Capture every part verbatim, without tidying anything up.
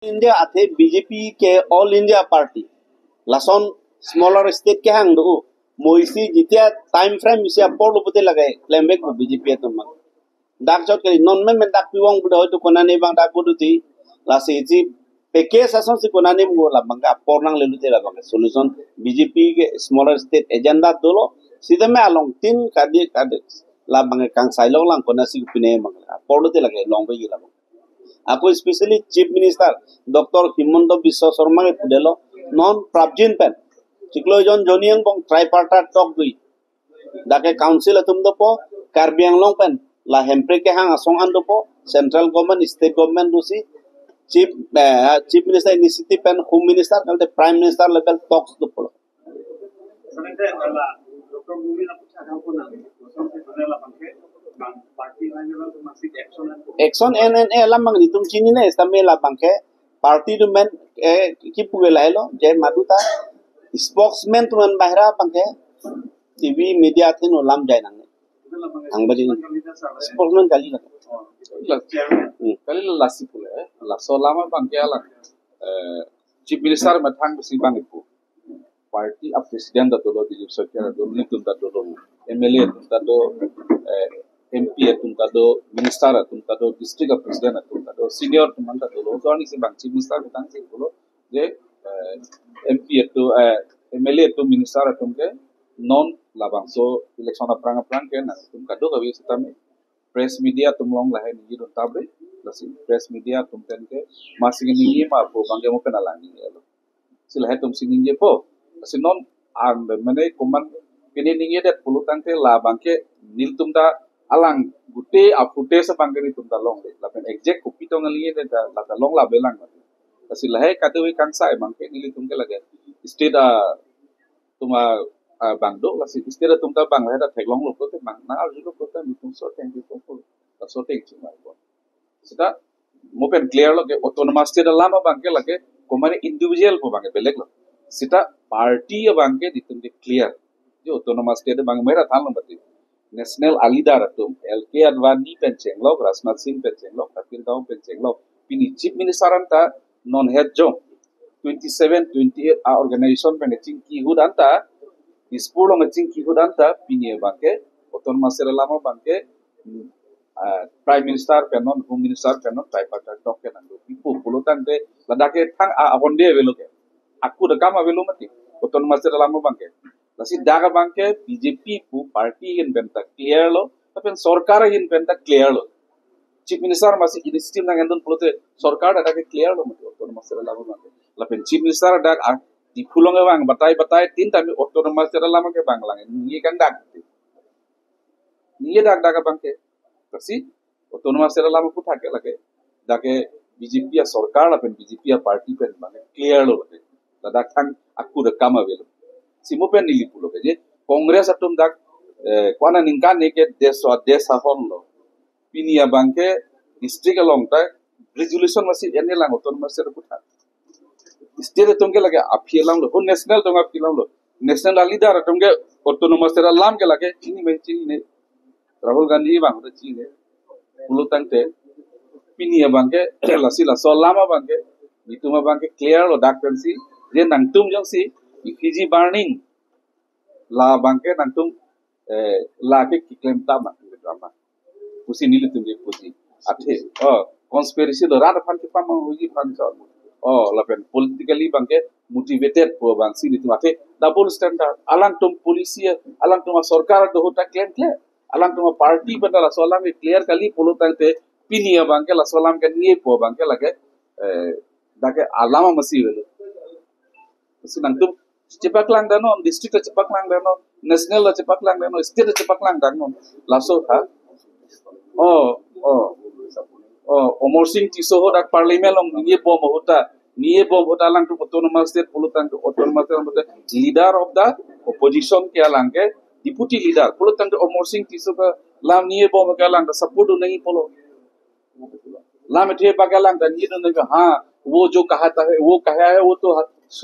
India athe B J P ke all India party. Lason smaller state kehang do. Mo isi jitia time frame isi apor lo pute lage klembek bo B J P atum mang. Dak chot kali non men men dak piwang buda hoitu konane bang dak budu ti. Lasi isi package asonsi konane mo labang ke apor nanglelute labang ke solution B J P ke smaller state agenda dolo. Sitame along tin kadi kadi labang ke kangsai long lang konasi pine mang apor lote lage long bagi labang. Ako especially Chief Minister Doctor Himanta Biswa Sarma ke pudelo non prapjin pen chiklo jon joni angbong tripartite talk dui. Dak ke council atum dopo, Karbi Anglong pen la Hemprek kehang asong an dopo, central government, state government dosi, chief eh, chief minister initiative pen home minister kalte prime minister level talks dopo. Sebenarnya adalah Doktor Mumin aku cakap pun nanti, kosong sebenarnya lah bangke, bang party lain juga masih action dan Action N N A alam bang itum chinine, sitame labang ke party atum pen eh kipu ke lahelo, je madu ta spokesman atum pen bahira bang ke T V media atum alam jai nang. Ang bajin spokesman kali na. Kali lasi pule, laso alam abang ke alang eh, Chief Minister methang si bang ipu. Party a president ta dolo, Dilip Saikia ta dolo, nelitum ta dolo, M L A atum ta do, eh, M P atum ta do, minister atum ta do, district a president atum ta do, senior atum ta dolo. So ani si bang Chief Minister methang si dolo, je eh, M P atum, eh, M L A atum, minister atum ke non labangso election aphrang aphrang ke nangtum kadokave sitame press media atum along lahai ningje dun tabre, lasi press media atum pen ke masing ningje ma po bang ke mo pen alang ningjelo. Si lahai atum si ningjepo. Lasi non ang mane komat pine ningjedet pulo tangte labang ke nelitum ta alang gute apute sa bang ke nelitum ta longle. Lapen exact kopi tong ningjedet ta la ta long la belang. Lasi lahai kadokave kangsai bang ke nelitum ke lage state a atum abang do, lasi state atum ta bang lahai ta theklonglo pulote bang nang arjulo pulote nelitum soteng di po, soteng chimai po. Sita mo pen clear lo ke autonomous state alam abang ke lake komat individual po bang ke beleg lo. Sita party abang ke nelitum ke clear. Je autonomous state abang mera thanlo mati. National a leader atum L K Advani pen chenglok, Rajnath Singh pen chenglok, Tapir Gao pen chenglok, pini Chief Minister anta non het jong twenty seven, twenty eight a organization pen chingki ahut anta, Dispur along chingki ahut anta, pini abang ke autonomous state alam abang ke ah, Prime Minister pen non, Home Minister pen non, tripartite talk ke nangdo. Ipo pulo tangte ladak ke thang a ahonde avelo ke. Aku da kam avelo mati. Autonomous state alam abang ke. Lasi dak abang ke B J P pu party ahin pen ta clear lo, lapen sorkar ahin pen ta clear lo. Chief Minister masi initiative nang endun pulote sorkar dak ke clear lo mati autonomous state alam abang ke. Lapen Chief Minister dak a Diphu along abang batai batai tin tami autonomous state alam ke bang lang. Ningje kangdak. Ningje dak dak abang ke. Lasi autonomous state alam aputhak ke lake dak ke B J P a sorkar lapen B J P a party pen bang clear lo lake. Ladak thang aku da kam avelo. Si mo pen neli pulo ke je Congress atum dak eh, kwana ningkan ne ke deso deso hon lo. Pini abang ke district along ta resolution masi ene lang autonomous state aputhak. State atum ke lake aphi alam lo, ho national atum aphi alam lo. National a leader atum ke autonomous state alam ke lake chini men chinine. Rahul Gandhi bang ta chinine. Pulo tangte pini abang ke lasi laso alam abang ke nelitum abang ke clear lo dak pensi je nangtum jongsi effigy burning labang ke nangtum eh, lake keklem tama drama. Pusi nelitum ke puji. Athe, oh, conspiracy lo rat aphan kepamang huji aphan chot. Oh, lapen politically bang ke motivated pu bang si nelitum athe double standard. Alangtum policy, alangtum sorkar do ahut ta klem klem. Alangtum party pen ta laso alam ke clear kali pulo tangte pini abang ke laso alam ke ningje pu bang ke lake eh, dak ke alam masi avelo. Si nangtum chepaklang dun non, district ta chepaklang dun non, national ta chepaklang dun non, state ta chepaklang dun non. Laso ha? Oh, oh. Oh, Amarsing Tisso ho dak parliament along ningje bom ahut ta, ningje bom ahut ta alangtum autonomous state pulo tangte autonomous state pulo tangte leader of the opposition ke alang ke deputy leader pulo tangte Amarsing Tisso ke alam ningje bom ke alang ta support do nangji pulo. Lam athe bang ke alang ta ningje do nangji, हाँ, वो जो कहता है, वो कहा है, वो तो,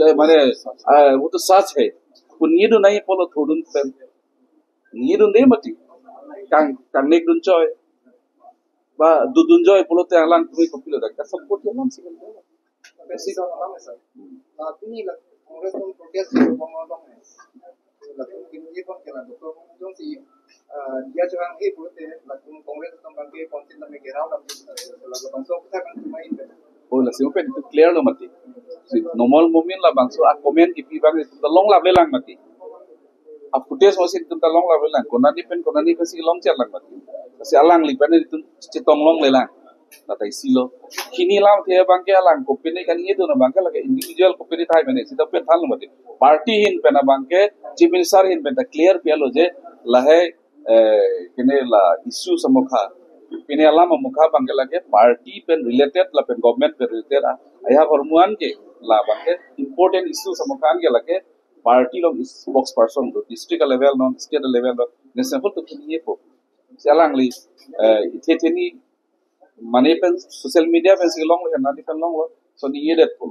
eh, mane, eh, वो तो सच है. Pu ningje do nangji pulo thudun pen. Ningje dunde mati. Kang, kangnek dun choi. Ba, dudun choi pulote alangtum kopilo dak. Ka support ya lam si kan. Pesi sa nama sa. Latum ni la Congress atum protest si bong long ne. Latum kini ye pon ke la Doctor Jongsi, ah, dia chorang he pulote latum Congress atum bang ke pon tin na me gerau lam, la bangso kita kan cuma ini. Oh, lasi open to clear lo mati. Si Numal Momin labangso a comment kipi abang itum ta longlap lelang mati. A footage masi itum ta longlap lelang. Konani pen konani pensi longchar lang mati. Lasi alangli pen itum chetong longlelang. Lata isi lo. Kini lamthe abang ke alang company kan ye do na abang ke lake individual company thai mane sita pen than lo mati. Party ahin pen abang ke Chief Minister ahin pen ta clear pi alo je lahai, eh, kene la issue amokha, pine alam amokha abang ke lake party pen related lapen government pen related a, aya hormuan ke labang ke important issue amokha an ke lake party along spokesperson do, district level non, state level non, national to kini ye po. Si alangli, eh, ithe theni mane pen social media pensi long lo, nani pen long lo. So ni ye det po.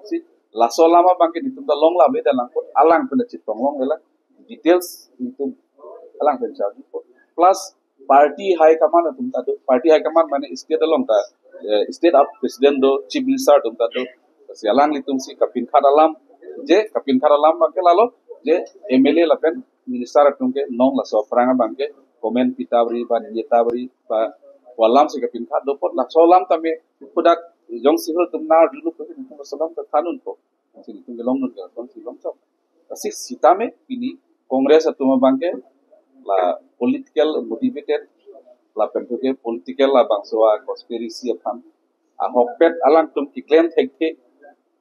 Si laso alam abang ke itum ta longlap le dalang po, alang pen chetong longlelang. Details itum alang pen charge po. Plus party high command atum ta do. Party high command mane state along ta, eh, state of president do, Chief Minister atum ta do. Si alanglitum si kapinkhat alam, je kapinkhat alam abang ke lalo je M L A lapen minister atum ke non laso aphrang abang ke comment pi ta bri ba neta bri ba pu alam si kapinkhat do apot laso alam tame pudak Jongsi ho atum nar dulu ko itum laso alam ta than un po. Si itum ke long un ke Jongsi longchok. Lasi sitame pini Congress atum abang ke la political motivated lapen ke political labangso a conspiracy aphan ahokpet alangtum keklem thekthe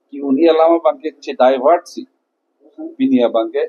ke-un-e alam abang ke che divert si pini abang ke